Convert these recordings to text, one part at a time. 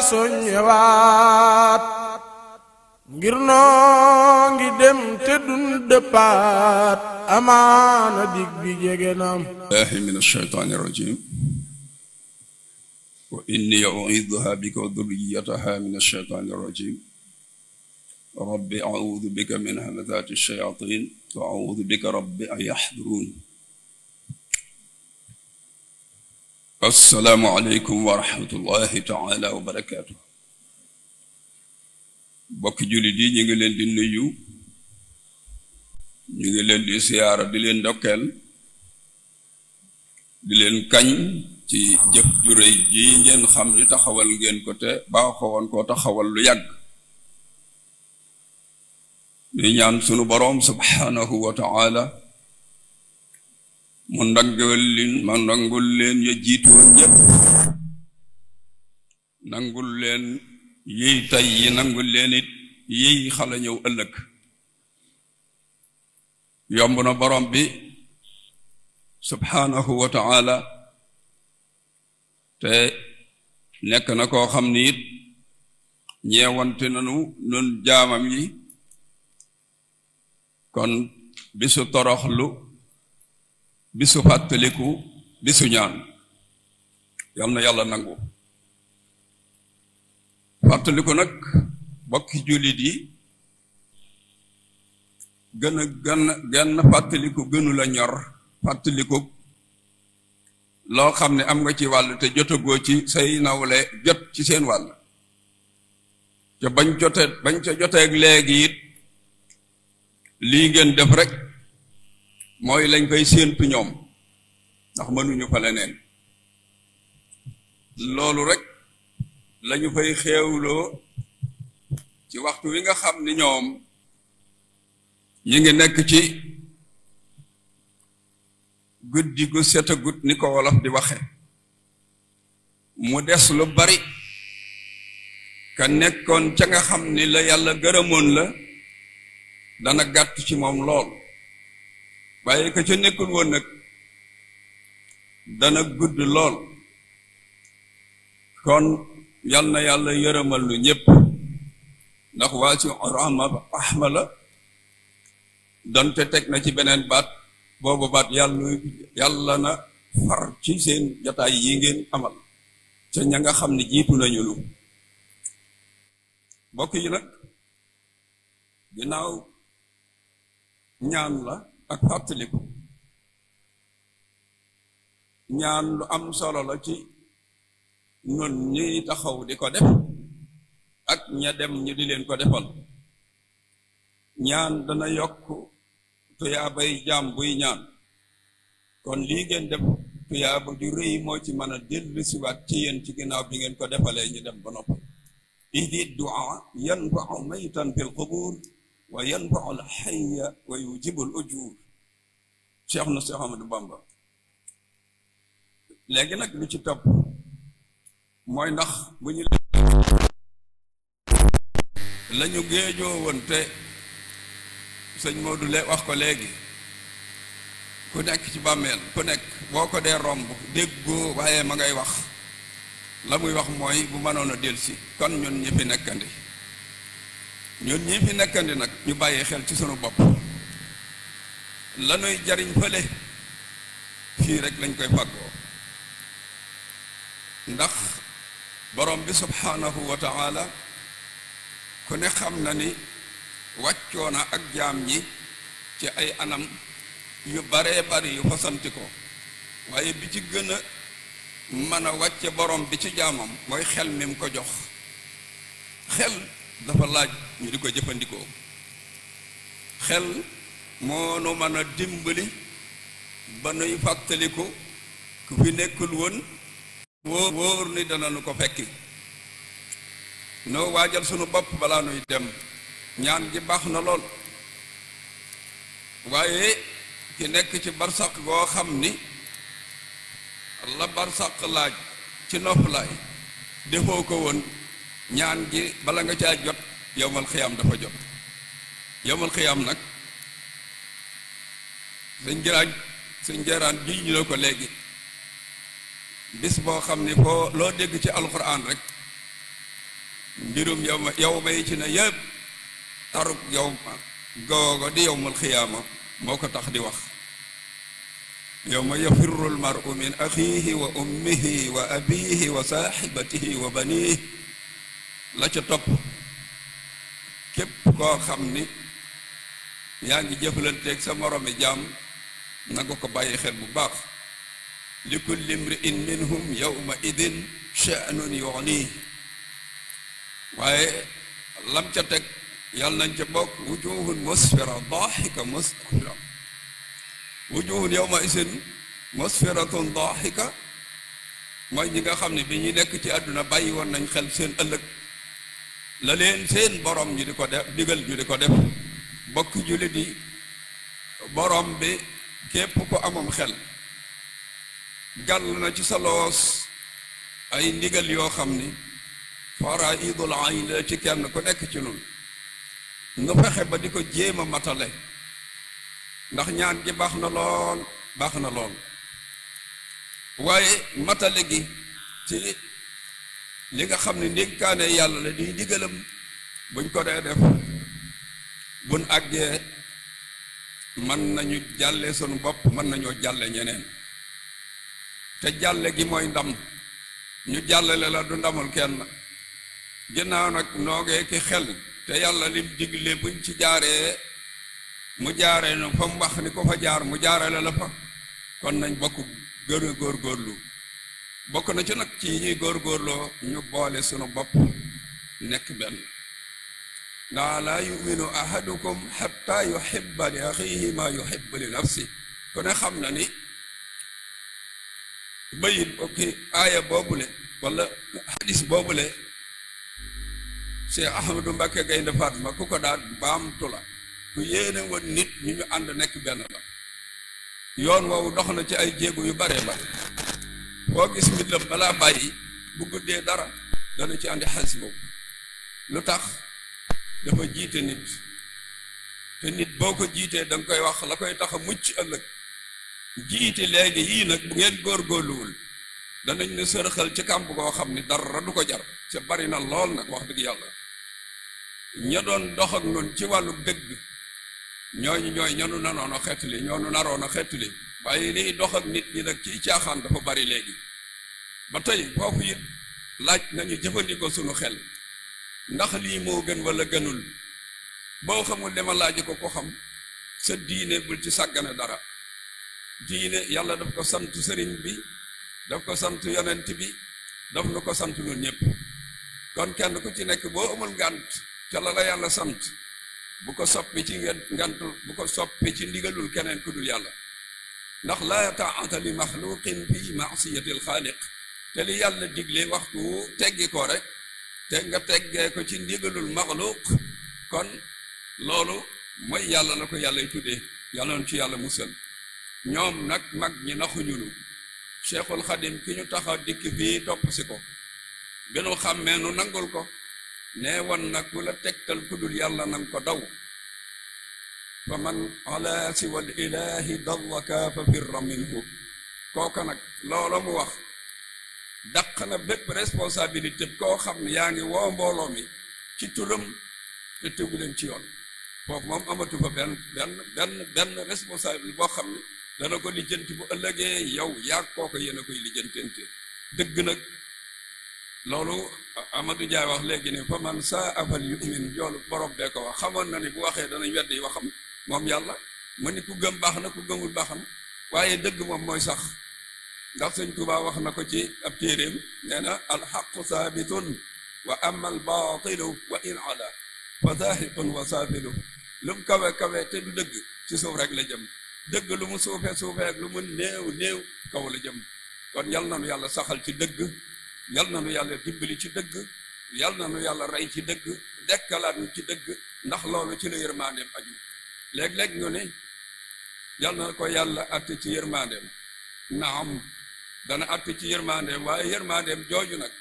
soññewaat ngir noo ngi dem te dun dëppaat amaana dig bi jege nam billahi min ash-shaytaani rajim wa inni u'iiduha bika wa dhurriyyataha min ash-shaytaani rajim rabbi a'uudu bika min hamazaati ash-shayaatiin wa a'uudu bika rabbi an yahduruun. Assalaamu aleykum wa rahmatullahi ta'ala wa barakaatuh. Bokki jullit yi ñu ngi leen di nuyu, ñu ngi leen di siyaara, di leen ndokkeel, di leen kañ ci jëf ju rëy ji ngeen xam ni taxawal ngeen ko te baaxoo woon koo taxawal lu yàgg. di ñaan sunu boroom subhaanahu wa ta'ala mu nangul leen ya jiitu woon ñépp, nangul leen yiy tay yi, nangul leen it yiy xala ñëw ëllëg. yomb na boroom bi subhaanahu wa ta'ala te nekk na koo xam ni it ñeewante nanu nun jaamam yi. kon bisu toroxlu, bisu fàttaliku, bisu ñaan, yal na yàlla nangu. fàttaliku nag bokki jullit yi gën fàttaliku gënu la ñor fàttaliku loo xam ne am nga ci wàll te jotagoo ci say nawle jot ci seen wàll te bañ ca joteeg léegi it lii ngeen def rek mooy lañ koy séentu ñoom, ndax mënuñu fa leneen. loolu rek lañu fay xeewloo ci waxtu wi nga xam ni ñoom ñi ngi nekk ci guddi gu setagut ni ko wolof di waxe. mu des lu bari ka nekkoon ca nga xam ni la yàlla gërëmoon la dana gàtt ci moom lool, waaye ka ca nekkul woon nag dana gudd lool. kon yal na yàlla yërëmal lu ñépp, ndax waa ci rahma la donte teg na ci beneen baat, boobu baat yàlla na far ci seen jataay yi ngeen amal ca ña nga xam ne jiitu nañu lu. mbokk yi nag ginnaaw ñaan la ak fàttaliku, ñaan lu am solo la ci nun ñi taxaw di ko def ak ña dem ñu di leen ko defal. ñaan dana yokk tuyaabay jaam buy ñaan, kon lii ngeen def tuyaaba ju rëy moo ci mën a dellu siwaat ci yéen ci ginnaaw bi ngeen ko defalee ñu dem ba noppi. idi du'a yanfa'u maytan fil qubur wa yanfa'u al hayya wa yujibu al ujur. Cheikh Ahmadou Bamba. léegi nag lu ci topp mooy ndax bu ñu lañu géejoo woon te sëñ Modou wax ko léegi, ku nekk ci bàmmeel ku nekk boo ko dee romb déggoo, waaye ma ngay wax la muy wax mooy bu mënoon a dellusi. kon ñun ñi fi nekkandi nag ñu bàyyi xel ci sunu bopp. lanuy jariñ fële fii rek lañ koy fàggoo, ndax borom bi subhaanahu wa ta'ala ku ne xam na ni wàccoona ak jaam ñi ci ay anam yu baree bari yu fasanti ko, waaye bi ci gën a mën a wàcce borom bi ci jaamam mooy xel mi mu ko jox. xel dafa laaj ñu di ko jëfandikoo. xel moo nu mën a dimbali ba nuy fàttaliku ku fi nekkul woon wóor ni dana nu ko fekki. noo waajal sunu bopp balaa nuy dem. ñaan gi baax na lool, waaye ki nekk ci barsaq goo xam ni la barsaq laaj ci noppalaay defoo ko woon, ñaan gi bala nga caa jot yowmal xiyaam dafa jot. yowmal xiyaam nag sëñ jaraan ji ñu la ko léegi, bis boo xam ni foo loo dégg ci alxuraan rek mbirum yow may ci na yëpp taruk yow googo di yowmal xiyaama moo ko tax di wax yawma yafirru almaru min axiihi wa ummihi wa abiihi wa saaxibatihi wa baniihi la ca topp képp koo xam ni yaa ngi jëflanteeg sa moromi jaam na nga ko bàyyi xel bu baax li kulli imri'in minhum yawma idin sha'nun yughnihi waaye lam ca teg yàlla nañ ca bokk wujuhun musfira daahika mustabshira wujuhun yawma idin musfiratun daahika mooy ñi nga xam ne bi ñu nekk ci àdduna bàyyi woon nañ xel seen ëllëg la leen seen borom ñu di ko def digal ñu di ko def bokk jullit yi borom bi képp ko amam xel gàll na ci sa loos ay ndigal yoo xam ni faraidul ayn la ci kenn ku nekk ci nun nga fexe ba di ko jéem a matale ndax ñaan gi baax na lool waaye matale gi ci li nga xam ne ndénkaane yàlla la di digalam buñ ko dee def buñ àggee mën nañu jàlle sunu bopp mën nañoo jàlle ñeneen te jàlle gi mooy ndam ñu jàllale la du ndamul kenn ginnaaw nag noogee ki xel te yàlla lim digle buñ ci jaaree mu jaaree nu fa mu wax ni ko fa jaar mu jaarale la fa kon nañ bokk gën a góorgóorlu bokk na ci nag ci ñuy góorgóorloo ñu boole sunu bopp nekk benn ndaa laa yuminu ahadukum xatta yuhibba li axihi ma yuhibbu li nafsi ku ne xam na ni bayit ki aaya boobule wala hadis boobule Cheikh Ahmadou Mbacké Gaynde Fatma ku ko daal baamtu la ku yéene woon nit ñu ñu ànd nekk benn la yoon woowu dox na ci ay jéego yu bare bare boo gis mit la balaa bàyyi bu guddee dara dana ci andi xaalis boobu lu tax dafa jiite nit te nit boo ko jiitee danga koy wax la koy tax a mucc ëllëg jiite léegi yii nag bu ngeen góorgóorluwul danañ ne sërxal ci kàmb koo xam ni dara du ko jar ca bari na lool nag wax dëgg yàlla ña doon dox ak nun ci wàllu dëgg ñooy ñanu nanoon a xettali ñoonu naroon a xettali waaye liy dox ak nit ñi nag ci caaxaan dafa bari léegi ba tey foofu it laaj nañu jëfandikoo sunu xel ndax lii moo gën wala gënul boo xamul dama laaj ko xam sa diine bul ci sàggane dara diine yàlla daf ko sant sëriñ bi daf ko sant yonent bi daf nu ko sant nun ñëpp kon kenn ku ci nekk boo amul ngànt ca la la yàlla sant bu ko soppi ci bu ko soppi ci ndigalul keneen ku dul yàlla ndax laa taa'ata li maxluqin fi ma'siyatil xaaliq te li yàlla digle waxtu teggi ko rek te nga teggee ko ci ndigalul maxluq kon loolu mooy yàlla la ko yàllay tuddee yàlla na ci yàlla musal ñoom nag mag ñi naxuñu nu Cheikhul Xadim ki ñu taxa dikk fii topp si ko bi nu xàmmee nu nangul ko nee woon nag ku la tegtal ku dul yàlla nang ko daw fa man ala siwal ilahi dawaka fa firra minhu kooka nag loola mu wax dàq na bépp responsabilité koo xam ne yaa ngi woo mbooloo mi ci turam te tegu leen ci yoon foofu moom amatu fa benn responsable boo xam ne dana ko lijjanti bu ëllëgee yow yaa kooka yéen a koy lijjantente dëgg nag loolu Amadou Ndiaye wax léegi ne fa man saa afal yu'min joolu borom bee ko wax xamoon na ni bu waxee danañ weddi waxam moom yàlla ma ni ku gëm baax na ku gëmul baax na waaye dëgg moom mooy sax ndax sëñ Tuubaa wax na ko ci ab téeréem nee na alxaqu saabitun wa ama albaatilu wa in ala fa zaahiqun wa saafilu lu mu kawe te du dëgg ci suuf rek la jëm dëgg lu mu suufee ak lu mu néew kaw la jëm kon yal na nu yàlla saxal ci dëgg yal na nu yàlla dimbali ci dëgg yal na nu yàlla rey ci dëgg dekkalaat nu ci dëgg ndax loolu ci la yërmandeem aju léeg-léeg ñu ne yal na ko yàlla atte ci yërmandeem naam dana atte ci yërmandeem waaye yërmandeem jooju nag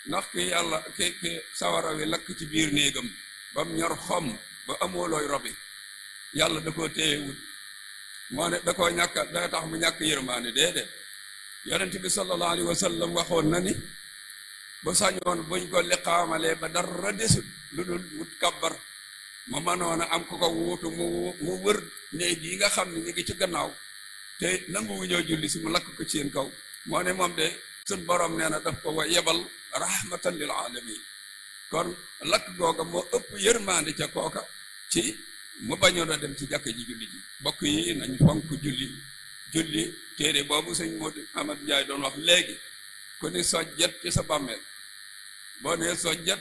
ndax ki yàlla ki sawara wi lakk ci biir néegam ba mu ñor xom ba amoo looy robi yàlla da koo téyewut moo ne da koo ñàkk da tax mu ñàkk yërmande déedéet yonent bi sallallahu alayhi wa sallam waxoon na ni bu sañoon buñ ko liqaamalee ba dara desut lu dul wut kabbar ma mënoon a am ku ko wuutu mu wër néeg yi nga xam ne ñu ngi ci gannaaw te nanguwu ñoo julli si mu lakk ko ci seen kaw moo ne moom de sun borom nee na daf ko wa yebal rahmatan lil alamin kon lakk googa moo ëpp yërmande ca kooka ci mu bañoon a dem ci jàkk ji julli ji bokk yi nañ fonk julli téere boobu sëñ Modou Amad Njaay doon wax léegi ku ni sojjet ci sa bàmmeel boo nee sojjet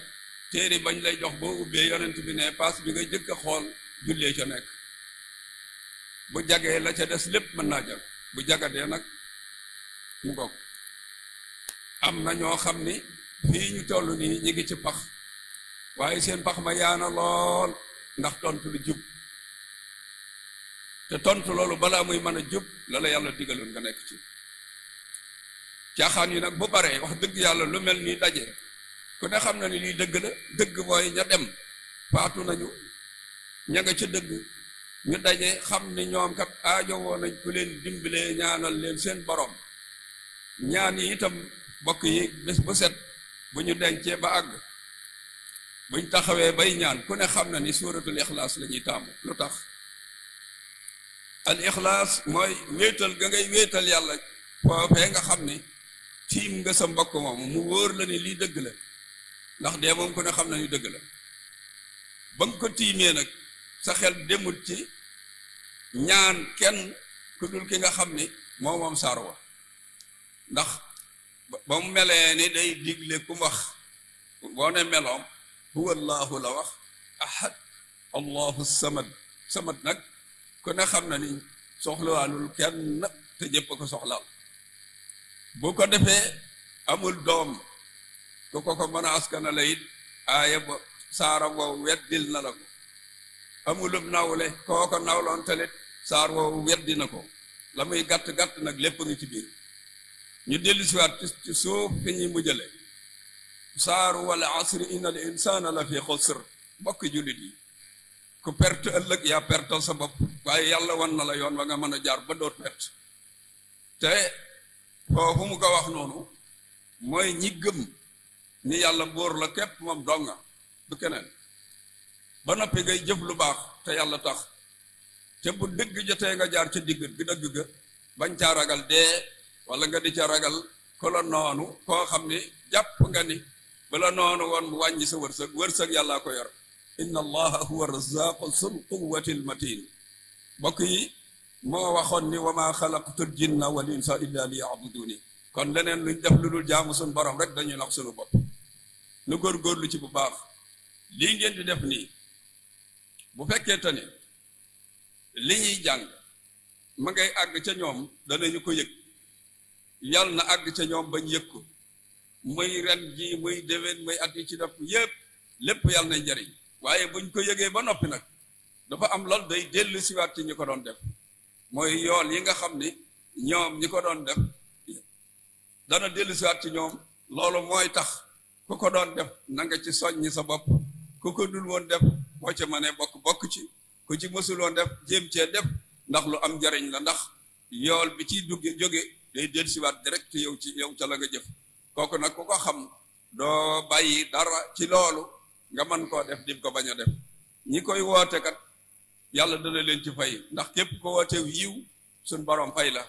téere bañ lay jox boo ubbee yonent bi ne paas bi nga jëkk a xool jullee ca nekk bu jagee la ca des lépp mën naa jag bu jagadee nag mu gog am na ñoo xam ni fii ñu toll nii ñi ngi ci pax waaye seen pax ma yaana lool ndax tontu lu jub te tontu loolu balaa muy mën a jub la la yàlla digaloon nga nekk ci caaxaan yi nag bu baree wax dëgg yàlla lu mel ni daje ku ne xam na ni lii dëgg la dëgg mooy ña dem faatu nañu ña nga ca dëgg ñu daje xam ni ñoom kat aajo woon nañ ku leen dimbalee ñaanal leen seen borom ñaan yi itam bokk yi bés bu set bu ñu dencee ba àgg buñ taxawee bay ñaan ku ne xam na ni suuratul ixlaas la ñuy taamu lu tax al ixlaas mooy wéetal ga ngay wéetal yàlla foofee nga xam ni tiim nga sa mbokk moom mu wóor la ni lii dëgg la ndax dee moom ku ne xam na ni dëgg la ba nga ko tiimee nag sa xel demut ci ñaan kenn ku dul ki nga xam ni moom saar wa ndax ba mu melee ni day digle ku wax boo ne meloom huwa allahu la wax ahad allahu samad nag ku ne xam na ni soxlawaalul kenn te jëpp ko soxlaal bu ko defee amul doom ku ko mën a askana la it aaya ba saara woowu weddil na la ko amulum nawle kooko nawloon talit saar woowu weddi na ko la muy gàtt-gàtt nag lépp ngi ci biir ñu dellu siwaat ci suuf fi ñuy mujjale saaru wala asri inna al insana la fi xusr bokk jullit yi ku perte ëllëg yaa pertal sa bopp waaye yàlla wan na la yoon wa nga mën a jaar ba doot perte te foofu mu ko wax noonu mooy ñi gëm ni yàlla buur la képp moom donga du keneen ba noppi ngay jëf lu baax te yàlla tax te bu dëgg jotee nga jaar ca digg gi dëgg ga bañ caa ragal dee wala nga di ca ragal ko la noonu koo xam ni jàpp nga ni ba la noonu woon mu wàññi sa wërsëg yàllaa ko yor inna allaha huwa razaqu sul quwwati al matin bokk yi moo waxoon ni wa ma xalaqtul jinna wal insa illa li ya'buduni kon leneen luñ def lu dul jaamu suñu borom rek dañuy nax suñu bopp nu góorgóorlu ci bu baax lii ngeen di def nii bu fekkee te ni li ñuy jàng ma ngay àgg ca ñoom danañu ko yëg yàlla na àgg ca ñoom bañ yëg ko muy ren ji muy déwén muy at yi ci def yépp lépp yàlla nay jariñ waaye buñ ko yëgee ba noppi nag dafa am lool day dellu siwaat ci ñi ko doon def mooy yool yi nga xam ni ñoom ñi ko doon def dana dellu siwaat ci ñoom loolu mooy tax ku ko doon def na nga ci soññi sa bopp ku ko dul woon def boo ca mënee bokk ci ku ci mësuloon def jéem cee def ndax lu am njariñ la ndax yool bi ciy jóge day dellu siwaat direct yow ca la nga jëf kooku nag ku ko xam doo bàyyi dara ci loolu nga mën koo def dim ko bañ a def ñi koy woote kat yàlla dana leen ci fay ndax képp ko woote yiw suñu borom fay la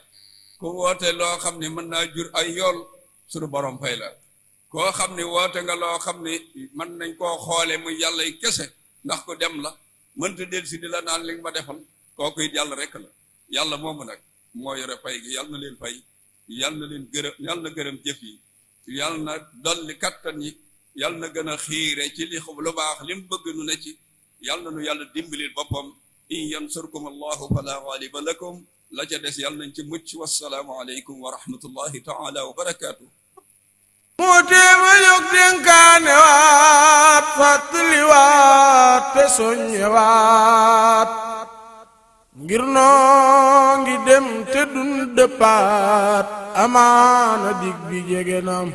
ku woote loo xam ne mën naa jur ay yool suñu borom fay la koo xam ne woote nga loo xam ne mën nañ koo xoole muy yàlla y kese ndax ko dem la mënta del si di la naan li nga ma defal kooku it yàlla rek la yàlla moomu nag moo yore fay gi yàlla na leen fay yàlla na leen gërëm yàlla na gërëm jëf yi yàlla na dolli kattan yi yàlla na gën a xiire ci li lu baax li mu bëgg nu ne ci yàlla na nu yàlla dimbalil boppam in yansurkum allahu fala ghaliba lakum la ca des yàlla nañ ci mucc wassalaamu aleykum wa rahmatullahi taala wa barakaatu moo téema jóg dénkaane waat fàttali waat te soññe waat ngir noo ngi dem te dun dëppaat amaana dig bi jege nam